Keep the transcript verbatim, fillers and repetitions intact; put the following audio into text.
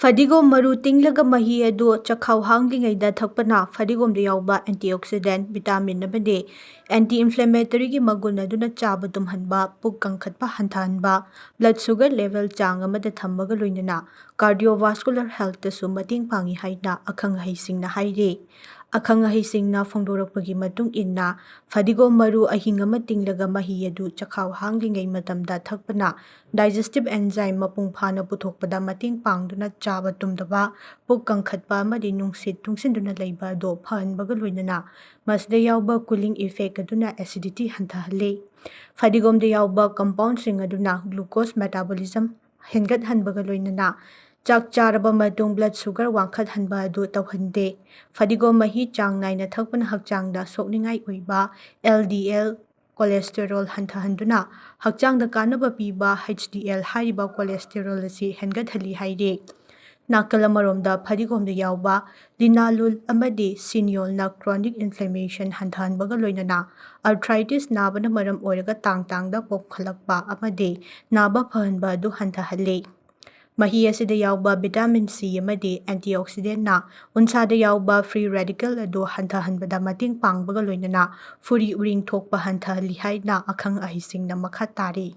ꯐꯗꯤꯒꯣꯝ ꯃꯔꯨ ꯇꯤꯡꯂꯒ ꯃꯍꯤ ꯑꯗꯨ ꯆꯈꯥꯎ ꯍꯥꯡꯂꯤꯉꯩꯗ ꯊꯛꯄꯅ ꯐꯗꯤꯒꯣꯝꯗ ꯌꯥꯎꯕ antioxidant, vitamin ꯑꯃꯗꯤ anti inflammatoryꯒꯤ ꯃꯒꯨꯟ ꯑꯗꯨꯅ ꯆꯥꯕ ꯇꯨꯝꯍꯟꯕ, ꯄꯨꯛ ꯀꯪꯈꯠꯄ ꯍꯟꯊꯍꯟꯕ, blood sugar level ꯆꯥꯡ ꯑꯃꯗ ꯊꯝꯕꯒ ꯂꯣꯏꯅꯅ cardiovascular healthꯇꯁꯨ ꯃꯇꯦꯡ ꯄꯥꯡꯏ ꯍꯥꯏꯅ ꯑꯈꯪ ꯑꯍꯩꯁꯤꯡꯅ ꯍꯥꯏꯔꯤ꯫ ꯑꯈꯪ ꯑꯍꯩꯁꯤꯡꯅ ꯐꯣꯡꯗꯣꯔꯛꯄꯒꯤ ꯃꯇꯨꯡ ꯏꯟꯅ, ꯐꯗꯤꯒꯣꯝ ꯃꯔꯨ ꯑꯍꯤꯡ ꯑꯃ ꯇꯤꯡꯂꯒ ꯃꯍꯤ ꯑꯗꯨ ꯆꯈꯥꯎ ꯍꯥꯡꯂꯤꯉꯩ ꯃꯇꯝꯗ ꯊꯛꯄꯅ digestive enzyme ꯃꯄꯨꯡ ꯐꯥꯅ ꯄꯨꯊꯣꯛꯄꯗ ꯃꯇꯦꯡ ꯄꯥꯡꯗꯨꯅ ꯆꯥꯕ ꯇꯨꯝꯗꯕ, ꯄꯨꯛ ꯀꯪꯈꯠꯄ ꯑꯃꯗꯤ ꯅꯨꯡꯁꯤꯠ ꯇꯨꯡꯁꯤꯟꯗꯨꯅ ꯂꯩꯕ ꯑꯗꯨ ꯐꯍꯟꯕꯒ ꯂꯣꯏꯅꯅ ꯃꯁꯤꯗ ꯌꯥꯎꯕ cooling effect ꯑꯗꯨꯅ acidity ꯍꯟꯊꯍꯜꯂꯤ꯫ ꯐꯗꯤꯒꯣꯝꯗ ꯌꯥꯎꯕ compoundꯁꯤꯡ ꯑꯗꯨꯅ glucose metabolism ꯍꯦꯟꯒꯠꯍꯟꯕꯒ ꯂꯣꯏꯅꯅ ꯆꯥꯛ ꯆꯥꯔꯕ ꯃꯇꯨꯡ blood sugar ꯋꯥꯡꯈꯠꯍꯟꯕ ꯑꯗꯨ ꯇꯧꯍꯟꯗꯦ꯫ ꯐꯗꯤꯒꯣꯝ ꯃꯍꯤ ꯆꯥꯡ ꯅꯥꯏꯅ ꯊꯛꯄꯅ ꯍꯛꯆꯥꯡꯗ ꯁꯣꯛꯅꯤꯡꯉꯥꯏ ꯑꯣꯏꯕ LDL cholesterol ꯍꯟꯊꯍꯟꯗꯨꯅ ꯍꯛꯆꯥꯡꯗ ꯀꯥꯟꯅꯕ ꯄꯤꯕ HDL ꯍꯥꯏꯔꯤꯕ cholesterol ꯑꯁꯤ ꯍꯦꯟꯒꯠꯍꯜꯂꯤ ꯍꯥꯏꯔꯤ꯫ ꯅꯥꯀꯜ ꯑꯃꯔꯣꯝꯗ ꯐꯗꯤꯒꯣꯝꯗ ꯌꯥꯎꯕ linalool ꯑꯃꯗꯤ cineolꯅ chronic inflammation ꯍꯟꯊꯍꯟꯕꯒ ꯂꯣꯏꯅꯅ arthritis ꯅꯥꯕꯅ ꯃꯔꯝ ꯑꯣꯏꯔꯒ ꯇꯥꯡ ꯇꯥꯡꯗ ꯄꯣꯝꯈꯠꯂꯛꯄ ꯑꯃꯗꯤ ꯅꯥꯕ ꯐꯍꯟꯕ ꯑꯗꯨ ꯍꯟꯊꯍꯜꯂꯤ꯫ ꯃꯍꯤ ꯑꯁꯤꯗ ꯌꯥꯎꯕ vitamin C ꯑꯃꯗꯤ antioxidantꯅ ꯎꯟꯁꯥꯗ ꯌꯥꯎꯕ free radical ꯑꯗꯨ ꯍꯟꯊꯍꯟꯕꯗ ꯃꯇꯦꯡ ꯄꯥꯡꯕꯒ ꯂꯣꯏꯅꯅ ꯐꯨꯔꯤ ꯎꯔꯤꯡ ꯊꯣꯛꯄ ꯍꯟꯊꯍꯜꯂꯤ ꯍꯥꯏꯅ ꯑꯈꯪ ꯑꯍꯩꯁꯤꯡꯅ ꯃꯈꯥ ꯇꯥꯔꯤ꯫